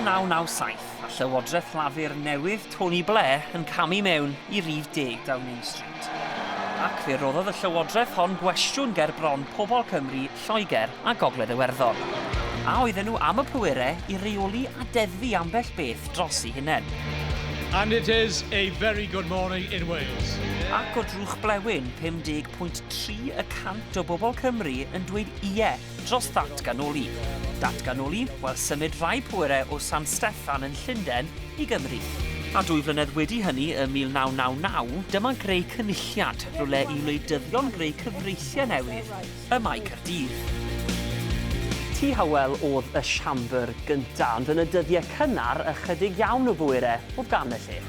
1997, a Llywodraeth Lafur newydd Tony Blair yn camu mewn i rif deg Downing Street. Ac fe roddodd y llywodraeth hon gwestiwn ger bron pobl Cymru, Lloegr a Gogledd Iwerddon. A oedden nhw am y pwerau i reoli a deddfu ambell beth dros eu hunain? And it is a very good morning in Wales. Ac o drwch blewyn, 50.3 y cant o bobl Cymru yn dweud ie dros ddatganoli. Datganoli, wel symud rhai pwerau o San Steffan yn Llundain i Gymru. A dwy flynedd wedi hynny, ym 1999, dyma greu cynulliad, rhywle i wleidyddion greu cyfreithiau newydd ym Mae Caerdydd. Tŷ Hywel oedd y siambr gynta', ond yn y dyddiau cynnar, ychydig iawn o bwerau oedd gan y lle.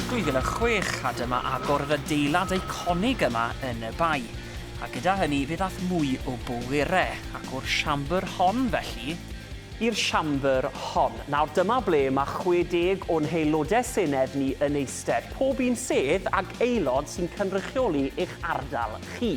2006, a dyma agor yr adeilad eiconig yma yn y Bae. A gyda hynny fe ddaeth mwy o bwerau, ac o'r siambr hon felly, i'r siambr hon. Nawr dyma ble mae 60 o'n haelodau Senedd ni yn eistedd, pob un sedd ag aelod sy'n cynrychioli eich ardal chi.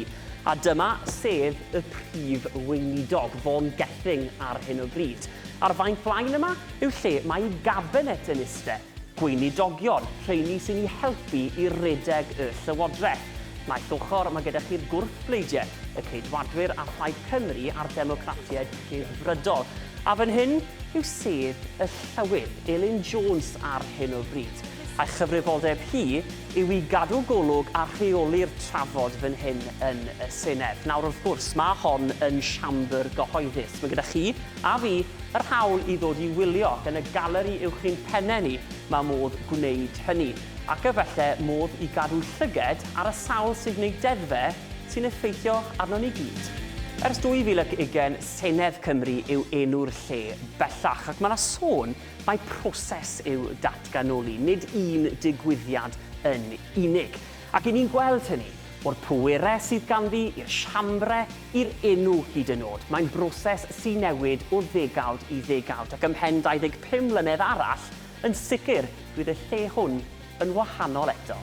A dyma sedd y Prif Weinidog, Vaughan Gething ar hyn o bryd. A'r fainc flaen yma yw lle mae ei gabinet yn iste'. Gweinidogion, rheini sy'n i helpu i redeg y Llywodraeth. Naill ochr, mae gyda chi'r gwrthbleidiau, y Ceidwadwyr a Phlaid Cymru a'r Democratiaid Rhyddfrydol. A fan hyn yw sedd y Llywydd, Elin Jones ar hyn o bryd. A'i chyfrifoldeb hi yw i gadw golwg a rheoli'r trafod fan hyn yn y Senedd. Nawr wrth gwrs, mae hon yn siambr gyhoeddus. Mae gyda chi a fi yr hawl i ddod i wylio ac yn y galeri uwch ein pennau ni mae modd gwneud hynny, ac efallai modd i gadw llyged ar y sawl sy'n gwneud deddfau sy'n effeithio arnon ni gyd. Ers 2020, Senedd Cymru yw enw'r lle bellach, ac mae 'na sôn mai proses yw datganoli, nid un digwyddiad yn unig. Ac 'y ni'n gweld hynny. O'r pwerau sydd ganddi, i'r siambrau, i'r enw hyd yn oed. Mae'n broses sy'n newid o ddegawd i ddegawd, ac ymhen 25 mlynedd arall, yn sicr bydd y lle hwn yn wahanol eto.